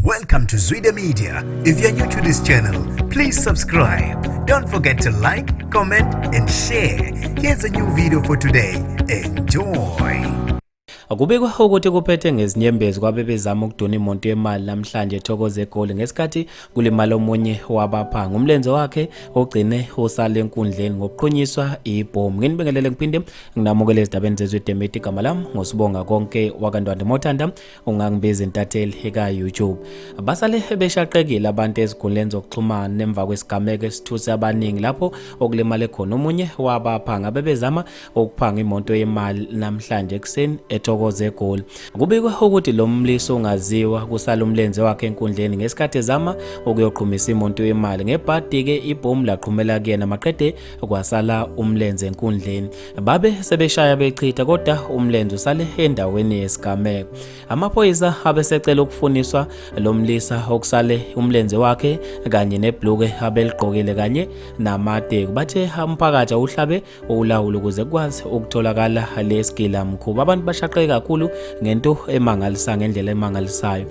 Welcome to Zwida Media. If you're new to this channel, please subscribe. Don't forget to like, comment, and share. Here's a new video for today. Enjoy. Kubikwa ukuthi kuphethe ngezinyembezi kwabebezama ukuduna imoto yemali namhlanje eThokoza eGoli ngesikhathi kulimala omunye wabaphanga umlenze wakhe ogcine usale enkundleni ngokuqhunyiswa ibhomu. Nginibingelele ngiphinde nginamukele ezindabeni zeZwide Media. Igama lami ngoSibonga Konke wakaNdwandwe Mothanda, ungangibiza intatheli ka-YouTube. Basale beshaqekile abantu ezinkundleni zokuxhumana emva kwesigameko esithuse abaningi lapho okulimale khona omunye wabaphanga bebezama ukuphanga imoto yemali namhlanje ekuseni eThokoza eGoli. Kubikwa ukuthi lo mlisa ongaziwa kusala umlenze wakhe enkundleni ngesikhathi ezama ukuyoqhumisa imoto yemali. Ngebhadi-ke ibhomu laqhumela kuyena maqede kwasala umlenze enkundleni. Babe sebeshaya bechitha kodwa umlenze usale endaweni yesigameko. Amaphoyisa abesecela ukufuniswa lo mlisa okusale umlenze wakhe kanye nebhulukwe abeligqokile kanye namateku. Bathe umphakathi awuhlabe uwulawule ukuze kukwazi ukutholakala lesigila mkhuba. Abantu bashaqeke kakhulu ngento emangalisa ngendlela emangalisayo.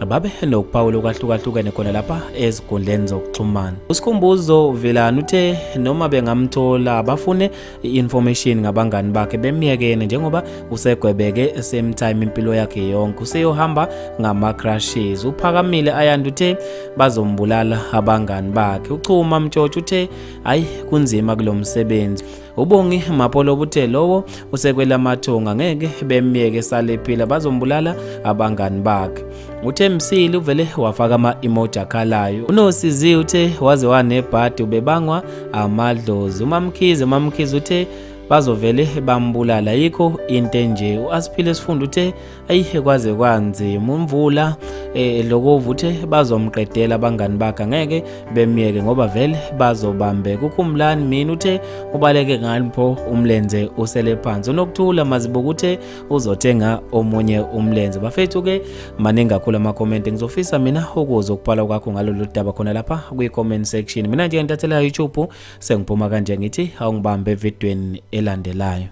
Babe nokuphawula okwahlukahlukene khona lapha ezinkundleni zokuxhumana. USikhumbuzo Vilane uthe noma bengamthola bafune i-information ngabangani bakhe bemyekene njengoba usegwebeke same time impilo yakhe yonke useyohamba ngama-crushes. Uphakamile Ayanda uthe bazombulala abangani bakhe. UChuma Mtshotsho uthe hayi kunzima kulo msebenzi. UBongi Mapolo uthe lowo usekwelamathonga ngeke bemyeke salephila bazombulala abangani bakhe. Uthe Msili uvele wafaka ama-emoji akhalayo. UNosizi uthe waze wanebhadi ubebangwa amadlozi. UMaMkhize uthe bazovele bambulala yikho into enje. U-Asiphile Sifundo uthe ayihe kwaze kwanzima. UMvula Dlokovu uthe bazomqedela abangani bakhe angeke bemyeke ngoba vele bazobambeka. UKhumlani Mina uthe ubaleke ngani pho umlenze usele phansi. UNokuthula Mazibuko uthe uzothenga omunye umlenze. Bafethu ke maningi kakhulu ama-comment, ngizofisa mina ukuzwa ukubhala kwakho ngalolu daba khona lapha kwi-comment section. Mina nje ngitathela YouTube sengiphuma kanje ngithi awungibambe evidweni elandelayo.